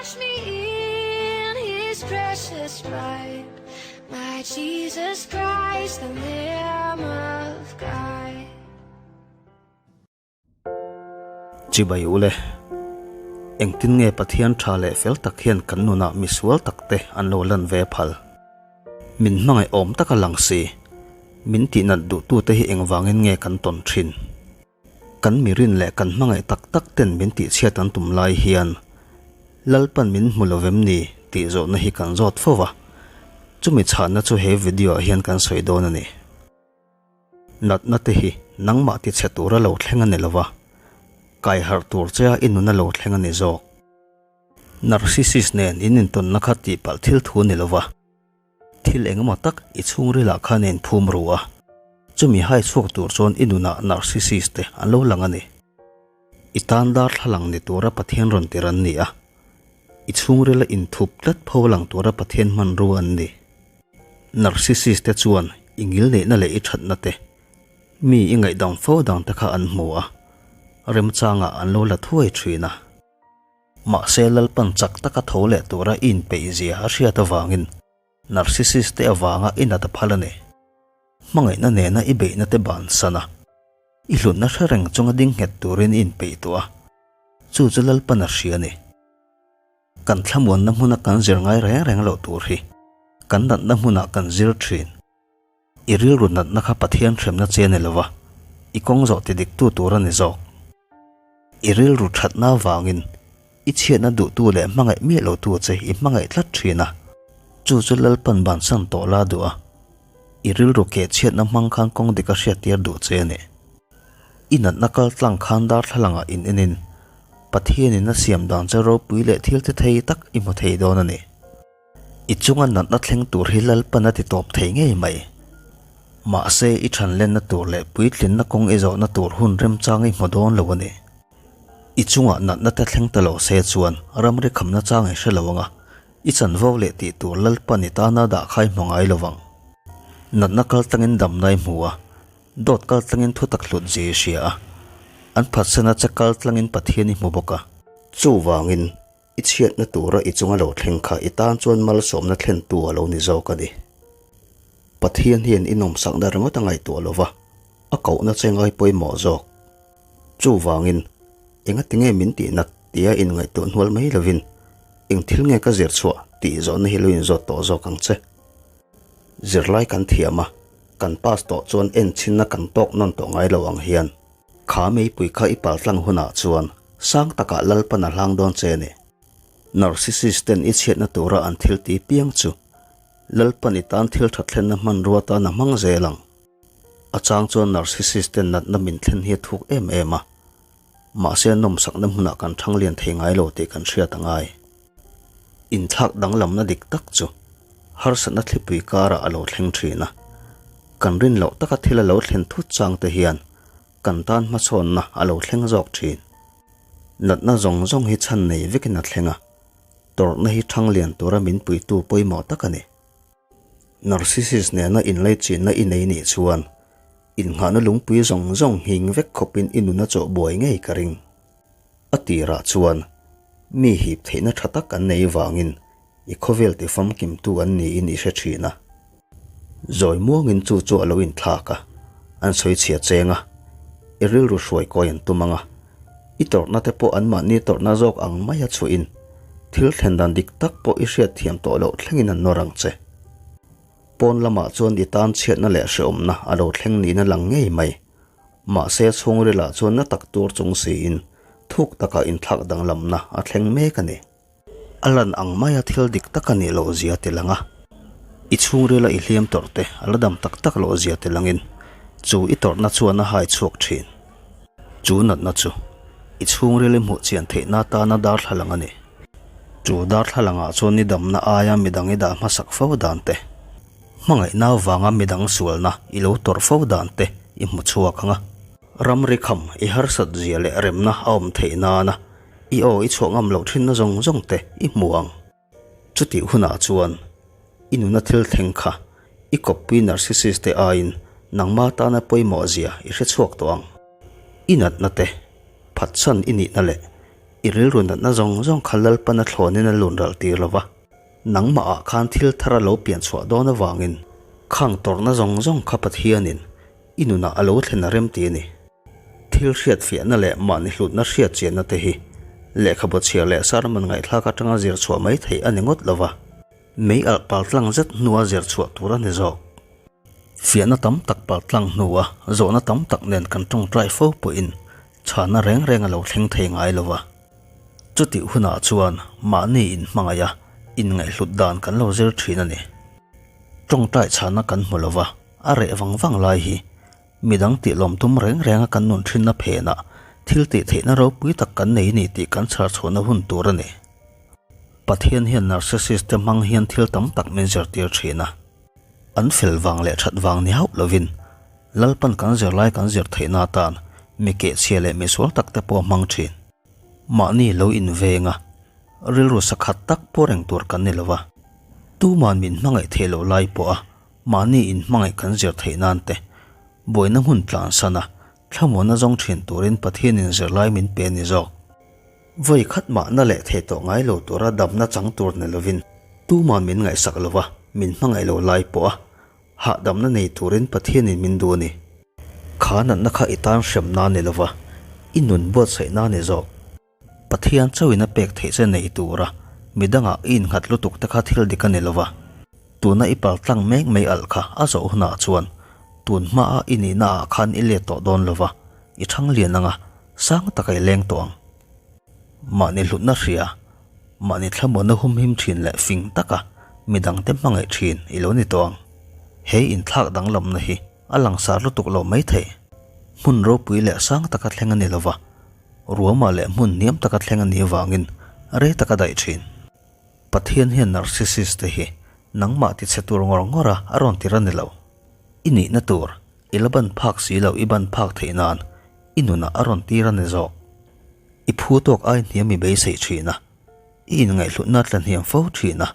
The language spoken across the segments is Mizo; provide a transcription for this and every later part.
Wash me in his precious blood, my Jesus Christ, the Lamb of God. Chibai ule, engtin nge Pathian tha leh fel tak hian kan nunah misual takte an lo lan ve phal? Min hmangaih awm taka lang si, min tihnat duhtute hi engvangin nge kan tawn thin? Kan mirin leh kan hmangaih tak tak ten min tihchhiat an tum lai hian Lalpan min hmu lo vem ni tih zawhna hi kan zawt fo va, chumi chhahna chu he video ah hian kan sawi dawn a ni. Natna te hi nangmah tichhe tura lo thleng a ni lo va, kai harh tur che a i nuna lo thleng a ni zawk. Narcissist nen in intawnna kha tihpalh thil thu a ni lo va. Thil engemaw tak i chhungrilah khan a inphum ru a, chumi hai chhuak tur chuan i nunah narcissist te an lo lang a ni. I tan darthlalang ni tura Pathian rawn tir an ni a, i chhungrila inthup tlat pho lang tura Pathian hmanrua an ni. Narcissist te chuan i ngilneihna leh i thatna te, mi i ngaihdam fo dang te kha an hmu a, remchangah an lo la thuai thin a. Mahse Lalpan chak taka tho leh tura i inpeih zia a hriat avangin Narcissist te avanga i nat a phal a ni. Hmangaihna nena i beihna te bansan a, i hlutna hre reng chunga ding nghet turin i inpeih tawh a, chu chu Lalpan a hria a ni. Kan thlamuanna hmuna kan zir ngai reng reng loh tur hi kan natna hmunah kan zir thin. I rilru natna kha Pathian hremna che a ni lova, i kawng zawh ti diktu tur a ni zawk. I rilru thatna avangin i chhiatna duhtu leh hmangaih miah lotu che i hmangaih tlat thin a, chu chu Lalpan bansan tawh la duh a, i rilru keh chhiatna hmang khan kawng dik a hriattir duh che a ni. I natna kal tlang khan darthlalangah in enin Pathianin a siam dan che ropui leh thil ti thei tak i hmu thei dawn a ni. I chunga natna thleng tur hi Lalpan a ti tawp thei ngei mai. Mahse, i thanlenna tur leh puitlinna kawng i zawhna tur hun remchang i hmu dawn lo a ni. I chunga natna te thleng ta lo se chuan ramri khamna chang i hre lo ang a, i chanvo leh tih tur Lalpan i tana dah kha i hmu ngai lo vang. Natna kal tlangin damna i hmu a, dawt kal tlangin thutak hlut zia i hria a, an phatsana che kal tlangin Pathian i hmu bawk a. Chuvangin, I chhiatna tura i chunga lo thleng kha i tan chuan malsawmna thlentu a lo ni zawk a ni. Pathian hian i nawmsakna ringawt a ngaihtuah lo va, a kohna che ngai pawimawh zawk. Chuvangin, engati nge min tihnat tia inngaihtuah hnual mai lovin, eng thil nge ka zir chhuah tih zawhna hi lo inzawt tawh zawk ang che. Zirlai kan thiam a, kan pass tawh chuan enchhinna kan tawk nawn tawh ngai lo ang hian, Kha meipui kha i paltlang hunah chuan sang takah Lalpan a hlang dawn che a ni. Narcissist ten i chhiatna tura an thil ti piang chu Lalpan i tan thil tha thlenna hmanrua tan a hmang zel ang. A chang chuan narcissist ten natna min thlen hi a thuk em em a, mahse nawmsakna hmunah kan thang lian thei ngai lo tih kan hriat a ngai. Inthlak danglamna dik tak chu harsatna thlipui karah a lo thleng thin a, kan rin loh taka thil a lo thlen thut chang te hian kan tan hmachhawnna a lo thleng zawk thin. Natna zawng zawng hi chhan nei vekin a thleng a, tawrhna hi thang lian tura min puitu pawimawh tak a ni. Narcissist nena inlaichinna i nei nih chuan innghahna lungpui zawng zawng nghing vek khawpin i nuna chawh buai ngei ka ring. A tirah chuan mi hip theihna tha tak an nei vangin i khawvel ti famkimtu an niin i hre thin a. Zawi muangin chu chu a lo inthlak a, an sawi chhia cheng a, i rilru hruai kawi an tum ang a, i tawrhna te pawh anmahni tawrhna zawk ang maia chhuahin thil thlen dan dik tak pawh i hriatthiam tawh loh thlengin an nawr ang che. Pawn lamah chuan i tan chhiatna leh hrehawmna a lo thleng niin a lang ngei mai. Mahse chhungrilah chuan na tak tur chung siin thuk takah inthlak danglamna a thleng mek a ni. A lan ang maia thil dik tak a nih loh zia ti lang a, i chhungrila i hliam tawrh te a la dam tak tak loh zia ti langin chu i tawrhna chuan a hai chhuak thin. Chu natna chu i chhungril i hmuh chian theihna atana darthlalang a ni. Chu darthlalangah chuan i damna aia midang i dah hmasak fo dan te, hmangaihna avanga midang sualna i lo tawrh fo dan te i hmu chhuak ang a. Ramri kham i harsat zia leh remna a awm theih nana i aw i chhuah ngam loh thinna zawng zawng te i hmu ang. Chutih hunah chuan i nuna thil thleng kha i kawppui narcissist te aiin nangma tana pawimawh zia i hre chhuak tawh ang. I natna te, phatsan i nihna leh. I rilru natna zawng zawng kha Lalpan a thlawnin a lun ralh tir lo va, nangmahah khan thil thar a lo pian chhuah dawn avangin khang tawrhna zawng zawng kha Pathianin i nunah a lo thlen a rem ti a ni. Thil hriat fiahna leh mahni hlutna hriat chianna te hi lehkhabu chhiar leh sermon ngaihthlak atanga zir chhuah mai theih a ni ngawt lo va, mei alh paltlang zet hnua zir chhuah tur a ni zawk. Fiahna tam tak paltlang hnua zawhna tam tak nen kan tawngtai fo pawhin chhana reng reng a lo thleng thei ngai lo va. Chutih hunah chuan mahni inhmangaih a inngaihhlut dan kan lo zir thin a ni. Tawngtai chhana kan hmu lo va, a reh vang vang lai hi Midang tih lawm tum reng renga kan nun thinna phenah thil tih theihna ropui tak kan nei ni tih kan chhar chhuahna hun tur a ni. Pathian hian narcissist te hmang hian thil tam tak min zirtir thin a. An fel vang leh that vang ni hauh lovin Lalpan kan zirlai kan zir theihna atan mi kehchhia leh misual tak te pawh a hmang thin. Mahni lo inveng a, rilru sakhat tak pawh reng tur kan ni lova. Tuman min hmangaih theih loh lai pawh a Mahni inhmangaih kan zir theih nan te, buaina hmun tlansan a, thlamuanna zawng thin turin Pathianin zirlai min pe ni zawk. Vawi khat mahna leh thei tawh ngai lo tura damna chang tur ni lovin tuman min ngaihsak lova min hmangaih lo lai pawh a, hahdamna nei turin Pathianin min duh a ni. Kha natna kha i tan hremna ni lova i nun buatsaihna ni zawk. Pathian chauhin a pek theih che nei tura midangah i innghat lutuk te kha thil dik a ni lova, tuna i paltlang mek mai alh kha a zawh hunah chuan tun hmaa i nihna ah khan i let tawh dawn lova, i thang lian anga sang taka i leng tawh ang. Mahni hlutna hria, mahni thlamuanna humhim thin leh fing taka midangte hmangaih thin i lo ni tawh ang. He inthlak danglamna hi a langsar lutuk lo maithei. Hmun ropui leh sang taka thleng a ni lova, Ruama leh hmun hniam taka thleng a nih avangin rei tak a daih thin. Pathian hian narcissist te hi nangmah tichhe tur ngawr ngawr a a rawn tir a ni lo. I nihna tur i la ban phak si lo i ban phak theih nan i nunah a rawn tir a ni zawk. I phu tawk ai hniam i beisei thin a, i inngaihhlutna tla hniam fo thin a,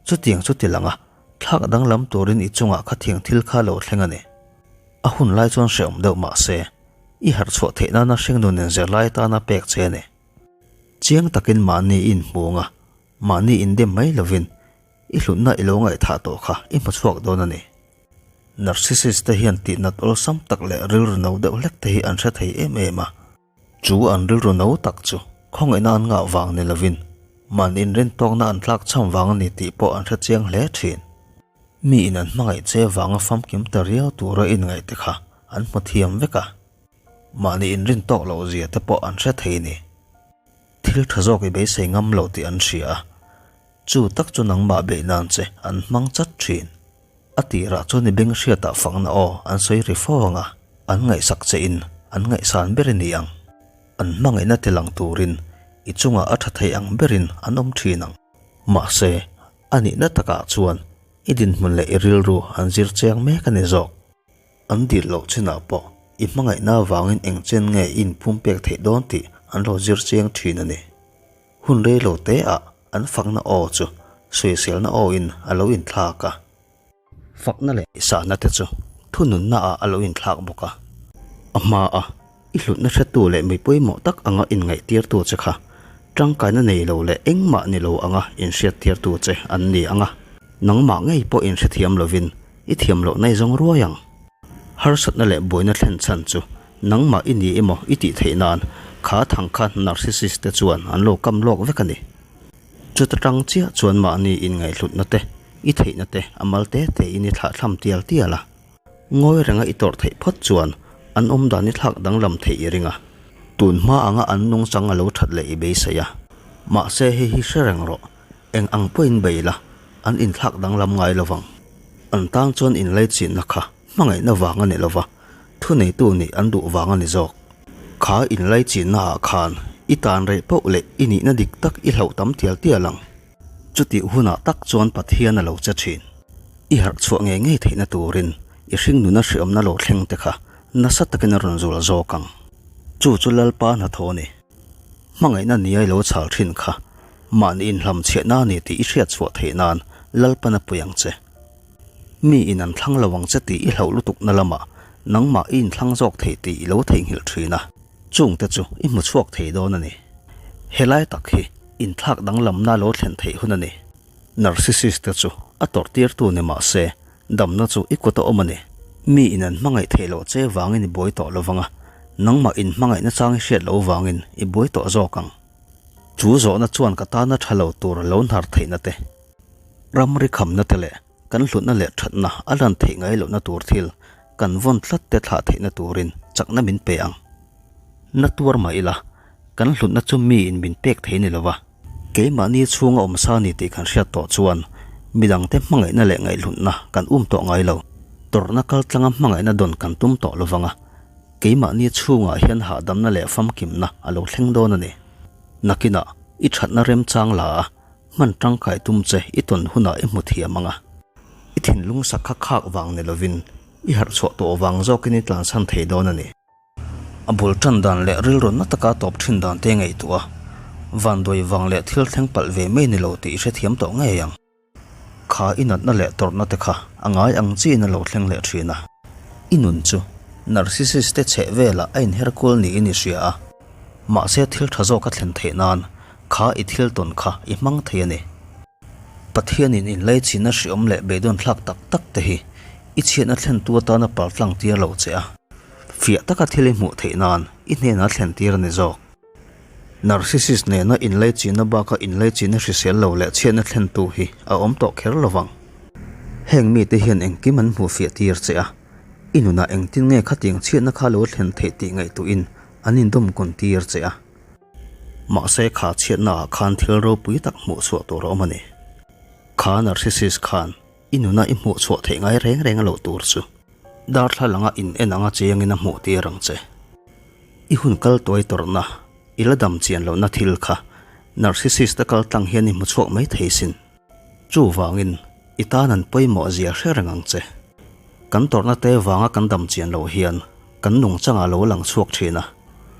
chutiang chu ti lang a thlak danglam turin i chungah khathiang thil kha lo thleng a ni. A hun lai chuan hrehawm deuh mah se, i harh chhuah theih nana hringnun in zirlai atana pek che a ni. Chiang takin mahni i inhmung a, mahni indem mai lovin i hlutna i lo ngaihthah tawh kha i hmu chhuak dawn a ni. Narcissist te hian tihnat awlsam tak leh rilru no deuh hlek te hi an hre thei em em a. Chu an rilru no tak chu khawngaihna an ngah vang ni lovin mahni inrintawkna an tlak cham vang a ni tih pawh an hre chiang hle thin. Mi in an hmangaih che vanga famkim ta riau tura inngaih te kha an hmu thiam vek a, mahni inrintawk loh zia te pawh an hre thei ni. Thil tha zawk i beisei ngam lo tih an hria a, chu tak chu nangmah beih nan che an hmang chat thin. A tirah chuan i beng hriatah fakna aw an sawi ri fo ang a, an ngaihsak che in an ngaihsan ber i ni ang. An hmangaihna ti lang turin i chungah a tha thei ang berin an awm thin ang. Mahse, a nihna takah chuan i dinhmun leh i rilru an zir chiang mek a ni zawk. An dil loh chinah pawh i hmangaihna avangin eng chen nge i inpumpek theih dawn tih an lo zir chiang thin a ni. Hun rei lo te ah an fakna aw chu sawiselna aw in a lo inthlak a. Fakna leh sahna te chu thununna ah a lo inthlak bawk a. A hma a i hlutna hretu leh mi pawimawh tak anga inngaihtirtu che kha tangkaina nei lo leh engmah ni lo anga inhriattirtu che an ni ang a. Nangmah ngei pawh inhrethiam lovin i thiam loh nai zawng ruai ang. Harsatna leh buaina thlen chhan chu nangmah i ni emaw i tih theih nan kha thang kha narcissist te chuan an lo kam lawk vek a ni. Chuta tang chiah chuan mahni inngaihhlutna te, i theihna te a mal te te in i thlahthlam tial tial a. Ngawi renga i tawrh theih phawt chuan an awmdan i thlak danglam theih i ring a. Tun hma anga an nungchang a lo that leh i beisei a. Mahse hei hi hre reng rawh, eng ang pawhin bei la, an inthlak danglam ngai lo vang. An tan chuan inlaichinna kha hmangaihna vang a ni lo va, thuneitu nih an duh vang a ni zawk. Kha inlaichinna ah khan i tan reh poh leh i nihna dik tak i hlauh tam tial tial ang. Chutih hunah tak chuan Pathian a lo che thin. I harh chhuah ngei ngei theihna turin i hringnuna hreawmna lo thleng te kha nasa takin a rawn zual zawk ang. Chu chu Lalpa hnathawh a ni. Hmangaihna nia i lo chhal thin kha mahni inhlamchhiahna a ni tih i hriat chhuah theih nan Lalpan a pui ang che. Mi in an thlang lo ang che tih i hlauh lutukna lamah nangmah i inthlang zawk thei tih i lo theihnghilh thin a, chungte chu i hmu chhuak thei dawn a ni. Helai tak hi inthlak danglamna lo thlen theih hun a ni. Narcissist te chu a tawrhtirtu ni mah se, damna chu i kut a awm a ni. Mi in an hmangaih theih loh che vangin i buai tawh lo vang a, nangmah in hmangaihna chang i hriat loh vangin i buai tawh zawk ang. Chu zawhna chuan ka tana tha lo tur lo hnar theihna te, ramri khamna te leh kan hlutna leh thatna a lan theih ngai lohna tur thil kan vawn tlat te thlah theihna turin chakna min pe ang. Na tuar mah ila, kan hlutna chu miin min pek thei ni lova. Keimahni chhunga awm sa ni tih kan hriat tawh chuan midangte hmangaihna leh ngaihhlutna kan um tawh ngai lo. Tawrhna kaltlanga hmangaihna dawn kan tum tawh lovang a, keimahni chhungah hian hahdamna leh famkimna a lo thleng dawn a ni. Nakinah i thatna remchang la a, hman tangkai tum che i tawn hunah i hmu thiam ang a. I thinlung sak kha khak vang ni lovin i harhchhuah tawh vang zawkin i tlansan thei dawn a ni. A bul tan dan leh rilru na taka tawp thin dan te ngaihtuah a, vanduai vang leh thil thleng palh ve mai ni lo tih i hrethiam tawh ngei ang. Kha i natna leh tawrhna te kha a ngai ang chiin a lo thleng leh thin a. I nun chu narcissist te chheh velah a inher kual niin i hria a, mahse thil tha zawk a thlen theih nan kha i thil tawn kha i hmang thei a ni. Pathianin inlaichinna hriawm leh beidawn thlak tak tak te hi i chhiatna thlentu atana paltlang tir lo che a. Fiah taka thil i hmuh theih nan i hnenah thlen tir a ni zawk. Narcissist nena inlaichinna baka inlaichinna hrisel lo leh chhiatna thlentu hi a awm tawh kher lo vang. Heng mite hian engkim an hmuh fiah tir che a, i nunah engtin nge khatiang chhiatna kha lo thlen theih tih ngaihtuhin an indawm kawn tir che a. Mahse kha chhiatnaah khan thil ropui tak hmuh chhuah tur a awm a ni. Kha narcissist khan i nuna i hmuh chhuah theih ngai reng reng a loh tur chu darthlalanga in en anga chiangin a hmuh tir ang che. I hun kal tuai tawrhna, i la dam chian lohna thil kha narcissist a kal tlang hian i hmu chhuak mai thei sin. Chuvangin i tan an pawimawh zia hre reng ang che. Kan tawrhna te vanga kan dam chian loh hian kan nungchangah lo lang chhuak thin a,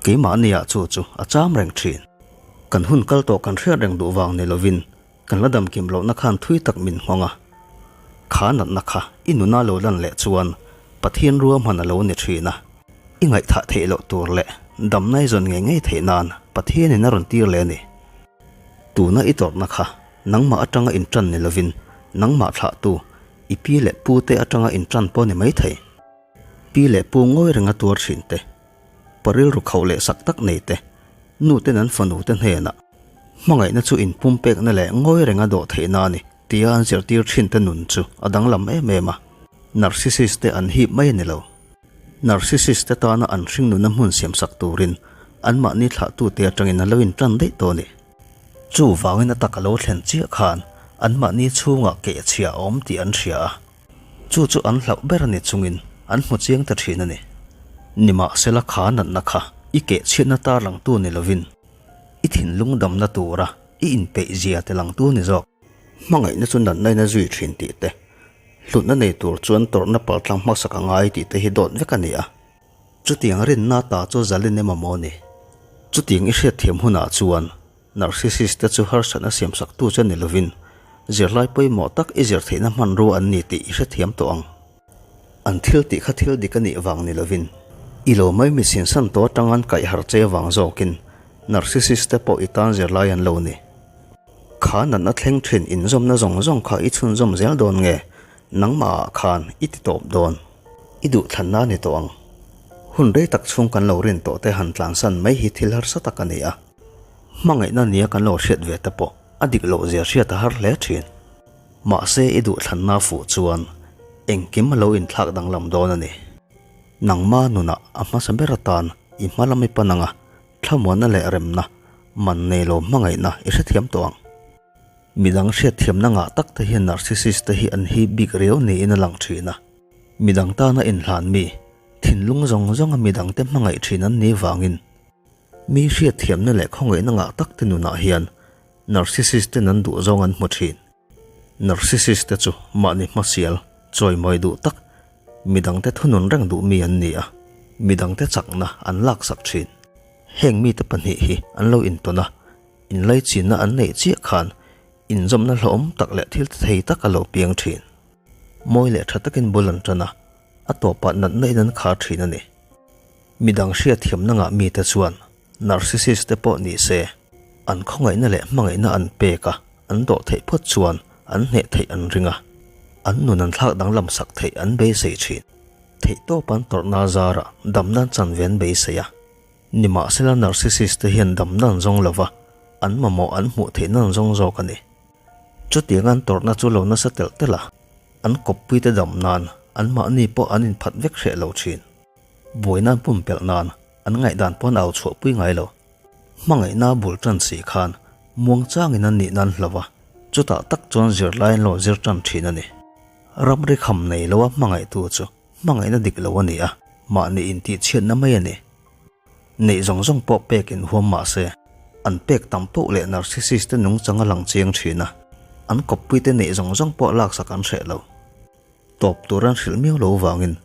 keimahniah chu chu a cham reng thin. Kan hun kal tawh kan hriat reng duh vang ni lovin Kan la damkim lohna khan thui tak min nghawng a, kha natna kha i nuna lo lan leh chuan Pathian ruahman a lo ni thin a, i ngaihthah theih loh tur leh damna i zawn ngei ngei theih nan Pathianin a rawn tir leh a ni. Tuna i tawrhna kha nangmah atanga intan ni lovin nangmah thlahtu i pi leh pute atanga intan pawh ni mai thei. Pi leh pu ngawi renga tuar thin te, pa rilru khauh leh sak tak nei te, nu ten an fanu te hnenah hmangaihna chu inpumpekna leh ngawi renga dawh theihna a ni tia an zirtir thin te nun chu a danglam em em a, narcissist te an hip mai a ni lo. Narcissist te tana an hringnuna hmun siamsak turin anmahni thlahtute atangin a lo intan daih tawh a ni. Chuvangin a tak a lo thlen chiah khan anmahni chhungah kehchhia a awm tih an hria a. Chu chu an hlauh ber a ni chungin an hmu chiang ta thin a ni. Nimahsela kha natna kha i kehchhiatna tar langtu ni lovin i thinlung damna tura i inpeih zia te langtu ni zawk. Hmangaihna chu natna in a zui thin tih te, hlutna nei tur chuan tawrhna paltlang hmasak a ngai tih te hi dawt vek a ni a. Chutiang rinna ta chu zalin em amaw ni? Chutiang i hriatthiam hunah chuan Narcissist te chu harsatna siamsaktu che ni lovin zirlai pawimawh tak i zir theihna hmanrua an ni tih i hrethiam tawh ang. An thil tih kha thil dik a nih vang ni lovin i lo mai mi sinsan tawh atang an kaih har che vang zawkin Narcissist te pawh i tan zirlai an lo ni. Kha natna thleng thin inzawmna zawng zawng kha i chhunzawm zel dawn nge nangmahah khan i ti tawp dawn? I duhthlanna a ni tawh ang. Hun rei tak chhung kan lo rin tawh te han tlansan mai hi thil harsa tak a ni a. Hmangaihna nia kan lo hriat ve te pawh a dik loh zia hriat a har hle thin. Mahse i duhthlanna fuh chuan engkim a lo inthlak danglam dawn a ni. Nangma nunah a hmasa ber atan i hma lam i pan anga thlamuanna leh remna, man nei lo hmangaihna i hrethiam tawh ang. Midang hriatthiamna ngah tak te hian narcissist te hi an hip bik riau niin a lang thin a. Midang tana inhlan mi, thinlung zawng zawnga midangte hmangaih thin an nih vangin Mi hriatthiamna leh khawngaihna ngah tak te nunah hian narcissist ten an duh zawng an hmu thin. Narcissist te chu mahni hmasial, chawimawi duh tak, midangte thunun reng duh mi an ni a, midangte chakna an laksak thin. Heng mite pahnih hi an lo intawn a, inlaichinna an neih chiah khan inzawmna hlauhawm tak leh thil thei tak a lo piang thin. Mawi leh tha takin bul an tan a, a tawpah natna in an khar thin a ni. Midang hriatthiamna ngah mite chuan narcissist te pawh ni se, An khawngaihna leh hmangaihna an pek a, an dawh theih phawt chuan an hneh theih an ring a, an nun an thlak danglam sak theih an beisei thin. Theihtawp an tawrhna zarah damna an chan ve an beisei a. Nimahsela narcissist te hian damna an zawng lova, an mamawh an hmuh theihna an zawng zawk a ni. Chutiang an tawrhna chu lo nasa telh telh a, an kawppuite dam nan anmahni pawh an inphat vek hreh lo thin. Buaina an pumpelh nan an ngaihdan pawh an au chhuahpui ngai lo. Hmangaihna bul tan si khan muangchangin an nihna an hlo a, chutah tak chuan zirlai an lo zir tan thin a ni. Ramri kham nei loa hmangaihtu chu hmangaihna dik lo a ni a, mahni intihchhiatna mai a ni. Neih zawng zawng pawh pek inhuam mah se, an pek tam poh leh narcissist te nungchang a lang chiang thin a, an kawppuite neih zawng zawng pawh laksak an hreh lo. Tawp tur an hrilh miau lo vangin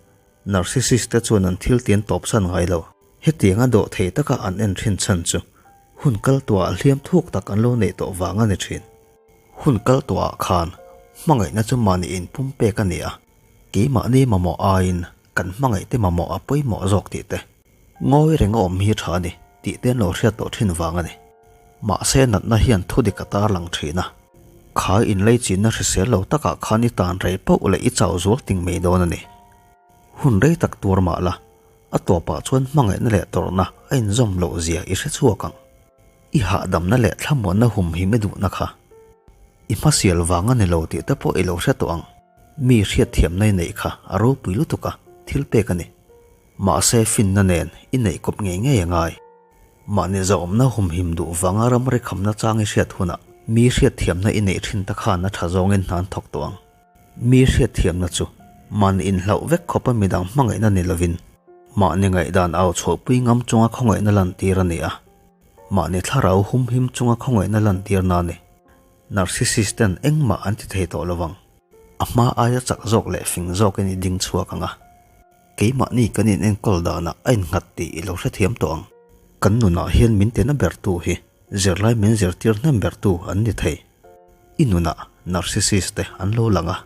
Narcissist te chuan an thil tian tawpsan ngai lo. Hetianga dawh thei taka an en thin chhan chu hun kal tuahah hliam thuk tak an lo neih tawh vang a ni thin. Hun kal tuahah khan hmangaihna chu mahni inpumpek a ni a, keimahni mamawh aiin kan hmangaihte mamawh a pawimawh zawk tih te, ngawi reng a awm hi tha a ni tih te an lo hriat tawh thin vang a ni. Mahse natna hian thudik a tarlang thin a, kha inleichinna hrisel lo takah khan i tan rei poh leh i chau zual ting mai dawn a ni. Hun rei tak tuar mah la, a tawpah chuan hmangaihna leh tawrhna a inzawm loh zia i hre chhuak ang. I hahdamna leh thlamuanna humhim i duhna kha i hmasial vang a ni lo tih te pawh i lo hre tawh ang. Mi hriatthiamna i neih kha a ropui lutuk a, thil pek a ni. Mahse finna nen i neih kawp ngei ngei a ngai. Mahni zahawmna humhim duh vanga ramri khamna chang i hriat hunah mi hriatthiamna i neih thin ta khan a tha zawngin hna an thawk tawh ang. Mi hriatthiamna chu mahni inhlauh vek khawpa midang hmangaihna ni lovin mahni ngaihdan au chhuahpui ngam chunga khawngaihna lantir a ni a, mahni thlarau humhim chunga khawngaihna lantirna a ni. Narcissist ten engmah an ti thei tawh lovang. A hma aia chak zawk leh fing zawkin i ding chhuak ang a. Keimahni kan in enkawl danah a innghat tih i lo hrethiam tawh ang. Kan nunah hian min tena bertu hi zirlai min zirtir hnem bertu an ni thei. I nunah narcissist te an lo lang a.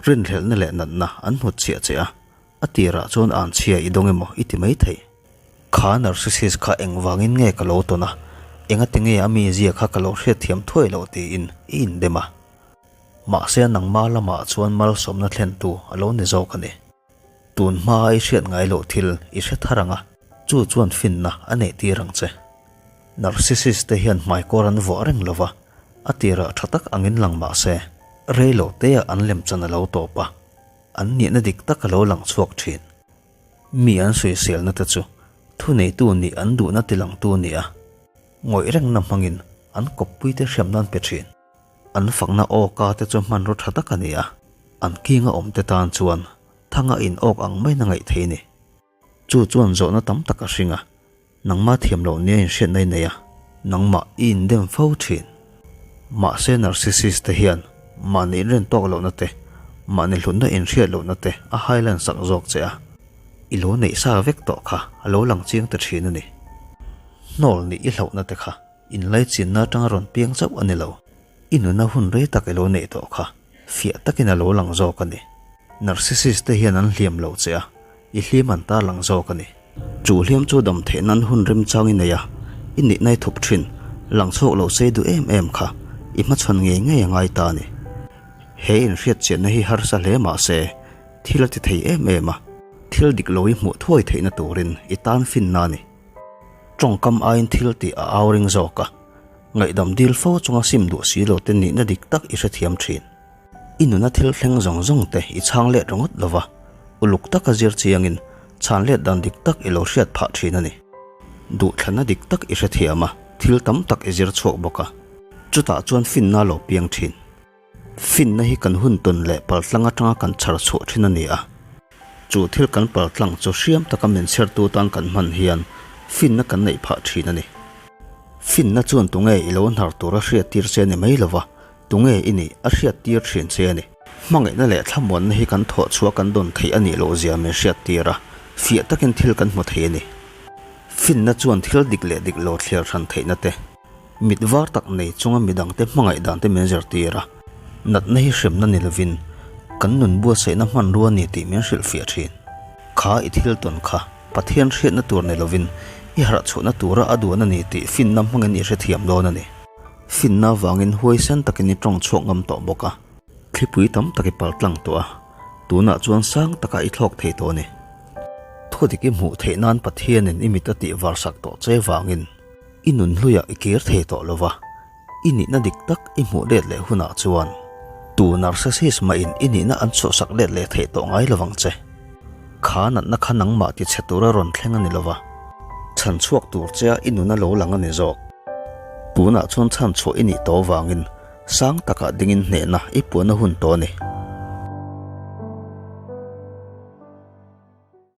Rinhlelhna leh natna an hmut chhiah che a, a tirah chuan an chhia i dawng emaw i ti mai thei. Kha narcissist kha engvangin nge ka lo tawn a, engati nge a mizia kha ka lo hriatthiam thuai loh tiin i indem a. Mahse nangma lamah chuan malsawmna thlentu a lo ni zawk a ni. Tun hmaa i hriat ngai loh thil i hre thar ang a, chu chuan finna a neih tir ang che. Narcissist te hian hmaikawr an vuah reng lo va, a tirah tha tak angin lang mah se, rei lo teah an lemchan a lo tawp a, an nihna dik tak a lo lang chhuak thin. Mi an sawiselna te chu thuneitu nih an duhna tilangtu a ni a, ngawih rengna hmangin an kawppuite hriamna an pe thin. An fakna awka te chu hmanraw tha tak a ni a, an kinga awm te tan chuan thanga in awk ang maiin a ngaih thei a ni. Chu chuan zawhna tam tak a hring a, nangmah thiam loh nia inhriatna i nei a, nangmah i indem fo thin. Mahse narcissist te hian mahni inren tawk lohna te, mahni hlutna inhriat lohna te a highland sak zawk che a, i lo neih sa vek tawh kha a lo lang chiang ta thin a ni. Hnawl nih i hlauhna te kha Inlaichinna atanga rawn piang chauh a ni lo. I nuna hun rei tak i lo neih tawh kha fiah takin a lo lang zawk a ni. Narcissist te hian an hliam lo che a, i hliam an tar lang zawk a ni. Chu hliam chu dam theih nan hun remchang i nei a, i nihna i thup thin, lang chhuak lo sei duh em em kha i hmachhawn ngei ngei a ngai ta a ni. He inhriatchianna hi harsa hle mah se, thil a ti thei em em a, thil dik lo i hmuh thuai theihna turin i tan finna a ni. Tawngkam aiin thil tih a au ring zawk a, ngaihdam dil fo chunga sim duh si lo te nihna dik tak i hrethiam thin. I nuna thil thleng zawng zawng te i chhang let ringawt lo va, uluk taka zir chiangin chhan let dan dik tak i lo hriat phah thin a ni. Duhthlanna dik tak i hrethiam a, thil tam tak i zir chhuak bawk a, chutah chuan finna a lo piang thin. Finna hi kan hun tawn leh paltlang atanga kan chhar chhuah thin a ni a. Chu thil kan paltlang chu hriam taka min chhertu tan kan hman hian finna kan neih phah thin a ni. Finna chuan tunge i lo hnar tur a hriattir che a ni mai lova, tunge i nih a hriattir thin che a ni. Hmangaihna leh thlamuanna hi kan thawh chhuah kan dawn theih a nih loh zia min hriattir a, fiah takin thil kan hmu thei a ni. Finna chuan thil dik leh dik lo thliar hran theihna te. Mit var tak nei chunga midangte hmangaih dan te min zirtir a, natna hi hremna ni lovin kan nun buatsaihna hmanrua a ni tih min hrilhfiah thin. Kha i thil tawn kha Pathian hriatna tur ni lovin I harh chhuahna tura a duan a ni tih finna hmangin i hrethiam dawn a ni. Finna vangin huaisen takin i tawng chhuak ngam tawh bawk a. Thlipui tam tak i pal tlang tawh a, tunah chuan sang takah i thlawk thei tawh a ni. Thudik i hmuh theih nan Pathianin i mit a tih var sak tawh che vangin i nun hluiah i kir thei tawh lo va, i nihna dik tak i hmuh let leh hunah chuan tu narcissist mahin i nihna an chhuahsak let leh theih tawh ngai lovang che. Kha natna kha nangmah ti chhe tura rawn thleng a ni lova, chhan chhuak tur chea i nuna lo lang a ni zawk. Tunah chuan chhan chhuah i nih tawh vangin sang takah dingin hnehna i puanna hun tawh a ni.